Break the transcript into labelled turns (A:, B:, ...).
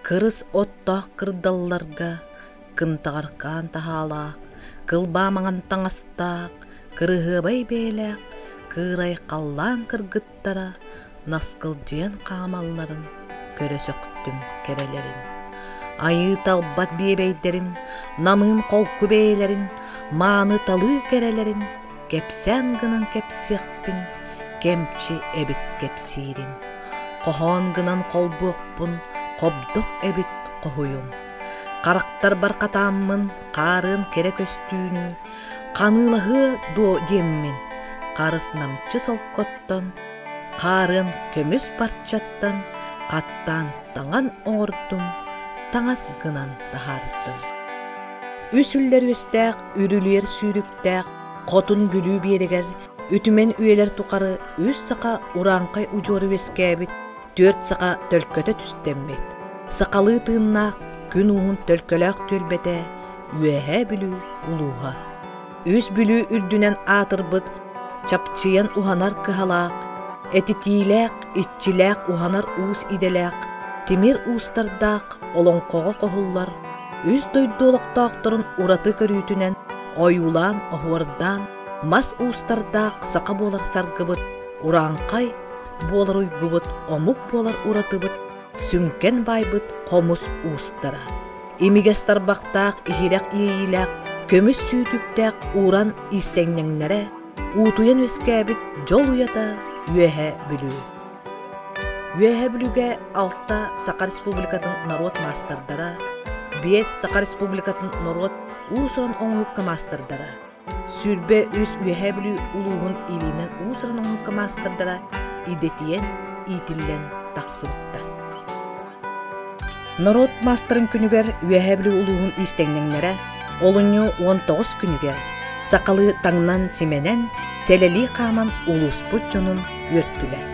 A: Кырыс оттоох кырдалларга кынтаҕаркаан таһаалаах, кылбаа маҥан таҥастаах, кырыһыабай бэйэлээх кыырай халлаан кыргыттара наскылдьыйан хаамалларын көрө сөхтүм кэрэлэрин. Айыы талбат биэбэйдэрим, намыын холку бэйэлэрин, мааны талыы кэрэлэрин кэпсээн гынан кэпсиэхпин, кэмчи эбит кэпсиирим. Хоһоон гынан холбуохпун, хобдох эбит хоһуйум. Харахтарбар хатааммын, хаарыан кэрэ көстүүнү, ханыылаһыа дуо диэммин, харыс намчы солкоттон, хаарыан көмүс барчаттан хаттаан таҥан оҥордум, таҥас гынан таһаардым. Үс үллэр үөстээх, үрүлүйэр сүүрүктээх Хотун Бүлүү биэрэгэр үтүмэн үйэлэр тухары үс саха урааҥхай удьуора үөскээбит түөрт саха төлкөтө түстэммит, сахалыы тыыннаах күн ууһун төлкөлөөх түөлбэтэ Үөһээ Бүлүү улууһа. Үс Бүлүү үрдүнэн аатырбыт чапчыйан уһанар кыһалаах, этитиилээх, иччилээх уһанар уус идэлээх, тимир уустардаах олоҥхоҕо хоһуллар үс дойду олохтоохторун ураты көрүүтүнэн ойуулаан-оһуордаан мас уустардаах саха буолар саргыбыт урааҥхай буолар уйгубут, омук буолар уратыбыт, сүҥкэн баайбыт хомус уустара. Имигэс тарбахтаах, иһирэх иэйиилээх, көмүс сүүтүктээх ууран иистэҥньэҥнэрэ, уутуйан үөскээбит дьол уйата Үөһээ Бүлүү. Үөһээ Бүлүүгэ алта Саха Республикатын норуот маастардара, биэс Саха Республикатын норуот уус-уран оҥоһукка маастардара, 23 Үөһээ Бүлүү улууһун илиинэн уус-уран оҥоһукка маастардара идэтийэн, иитиллэн тахсыбыттар. Норуот маастарын күнүгэр Үөһээ Бүлүү улууһун иистэҥнэҥнэрэ олунньу 19 күнүгэр сахалыы таҥнан-симэнэн, сэлэлии хааман улууспут дьонун үөртүлэр.